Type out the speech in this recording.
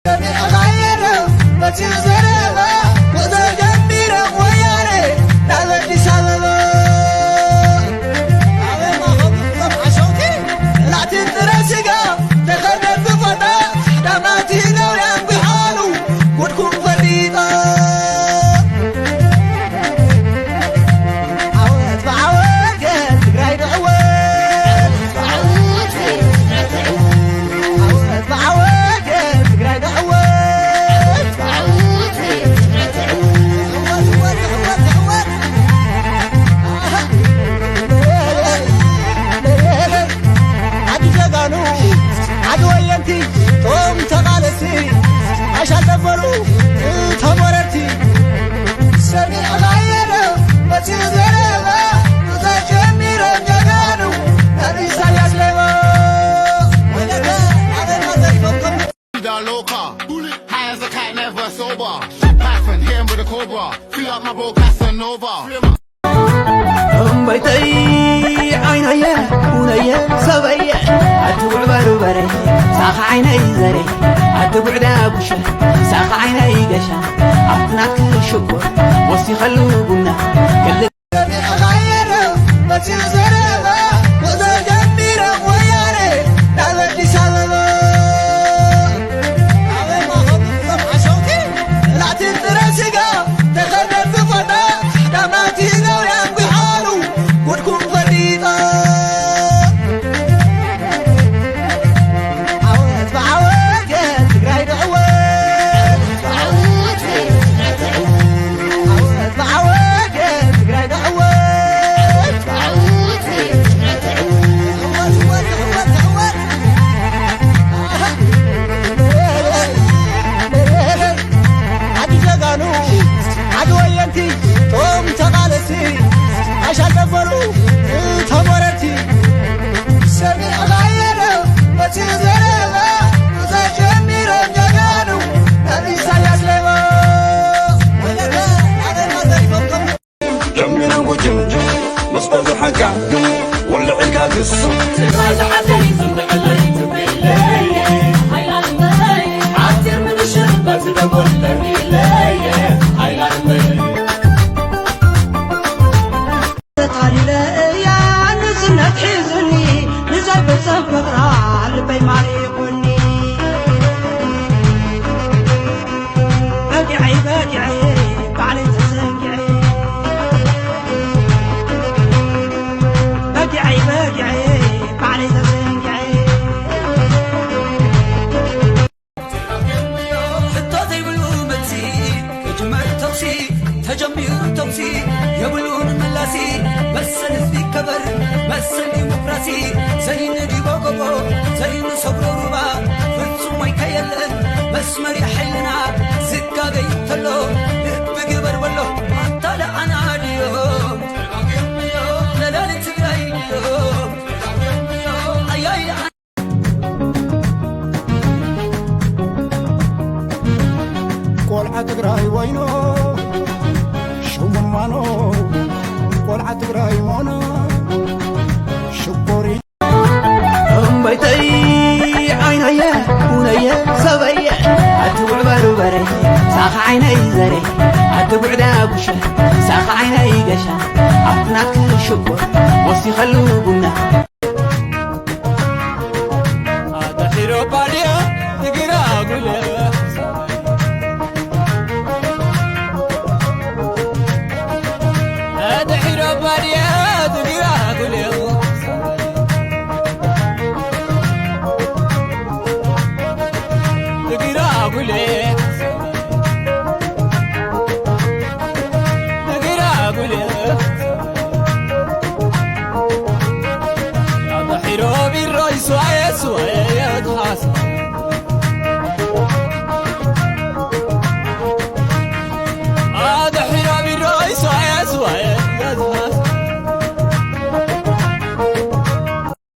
ተቐየረ መፂኡ ዘረባ፣ ጉዕዞ ጀሚሮም ወያነ ናብ ኣዲስ ኣበባ። ኣበባ ኸብዞም ሓሸውቲ፣ በላዕቲ ጥረ ስጋ፣ ተኸደንቲ ፎጣ፣ ዳማቲ ነውሪ ኣንጒሖም፣ ጉድኩም ፈሊጦም። ዓወት ብዓወት ትግራይ ትዕወት። ዓወት ብዓወት ትግራይ ትዕወት። ዓወት ብዓወት ትግራይ ትዕወት። ትዕወት፣ ትዕወት፣ ትዕወት፣ ትዕወት። ኣሃ። ዓዲ ጀጋኑ፣ ዓዲ ወየንቲ፣ ቶም ተቓለስቲ፣ ዓሻ ዘበሉ፣ እቶም ወረርቲ። ሰሚዕ ቓየለ፣ መጺኡ ዘረባ፣ ጉዕዞ ጀሚሮም ጀጋኑ፣ ናብ ኢሳያስ ሌባ። ወለተ፣ ኣበባ ዘሪፎም ከም Loca, high as a kite, never sober. Python, hit him with a cobra. Fill up my bro Casanova. እምበይተይ ዓይነየ ቡነየ ሰበየ ኣቲ ጉዕ በርበረ ሳኻ ዓይነይ ዘረ ኣቲ ጉዕ ዳጉሸ ሳኻ ዓይነይ ገሻ ኣብቲ ናትኪ ሽኮር ወሲኸሉ ቡና ክል ተቐየረ መፂኡ ዘረባ ጉዕዞ ጀሚሮም ወያነ ናብ ኣዲስ ኣበባ። ኣበባ ኸብዞም ሓሸውቲ በላዕቲ ጥረ ስጋ ተኸደንቲ ፎጣ ዳማቲ ነውሪ ኣንጒሖም ጉድኩም ፈሊጦም። ዓወት ብዓወት ትግራይ ትዕወት። ዓወት ብዓወት ትግራይ ትዕወት። ዓወት ብዓወት ትዕወት። ትዕወት፣ ትዕወት፣ ትዕወት፣ ትዕወት። ኣሃ። ዓዲ ጀጋኑ፣ ዓዲ ወየንቲ፣ ቶም ተቓለስቲ፣ ዓሻ ዘበሉ፣ እቶም ወረርቲ። ሰሚዕ ቓየለ፣ መፂኡ ዘረባ፣ ጉዕዞ ጀሚሮም ጀጋኑ፣ ናብ ኢሳያስ ሌባ። ወለተ፣ ኣበባ ዘሪፎም ከም ጀሚሮም ጉጅምጅም፣ ምስ በዝሐ ጋግም፣ ወልዕልካ ግስም። ትግራይ ዝሓፍተይ፣ ዝምብዕለይ፣ ትብለይ፣ ሃይላንደይ፣ ዓፂር ምንሽር፣ በቲ ደጎል፣ ለሚለይ፣ ሃይላንደይ። ተታሊለ እያ ንዝነት ሒዙኒ፣ ንዘይፍጸም ፍቕራ ልበይ ማሪኹኒ። በጊዐይ በጊዐይ ባዕለይ ተዘንጊዐ፣ በጊዐይ በጊዐይ ባዕለይ ተዘንጊዐ። ሕቶ ዘይብሉ መልሲ፣ ክጅመር ተኹሲ፣ ተጀሚሩ ተኹሲ፣ የብሉን ምላሲ። መሰል ህዝቢ ይከበር፣ መሰል ዲሞክራሲ፣ ዘይንዲቦ ጎቦ፣ ዘይንሰግሮ ሩባ፣ ፍጹም ሞይታ የለን፣ መስመር ሓይልና ዝጋገ እንተሎ፣ ልቢ ግበር በሎ፣ ኣንታ ደኣና ድዮም፣ ነላሊ ትግራይ ድዮም፣ ኣያይ ደኣ ቆልዓ ትግራይ ወይኖ ሽሙን ማኖ፣ ቆልዓ ትግራይ ሞኖ ሽኮሪ። እምበይተይ ዓይነየ ቡነየ ሰበየ ኣቲ ጉዕ በርበረ ሳኻ ዓይነይ ዘረ ኣቲ ጉዕ ዳጉሸ ሳኻ ዓይነይ ገሻ ኣብቲ ናትኪ ሽኮር ወሲኸሉ ቡና። ኣታ ሒሮባ ድያ ትግራ ጉለ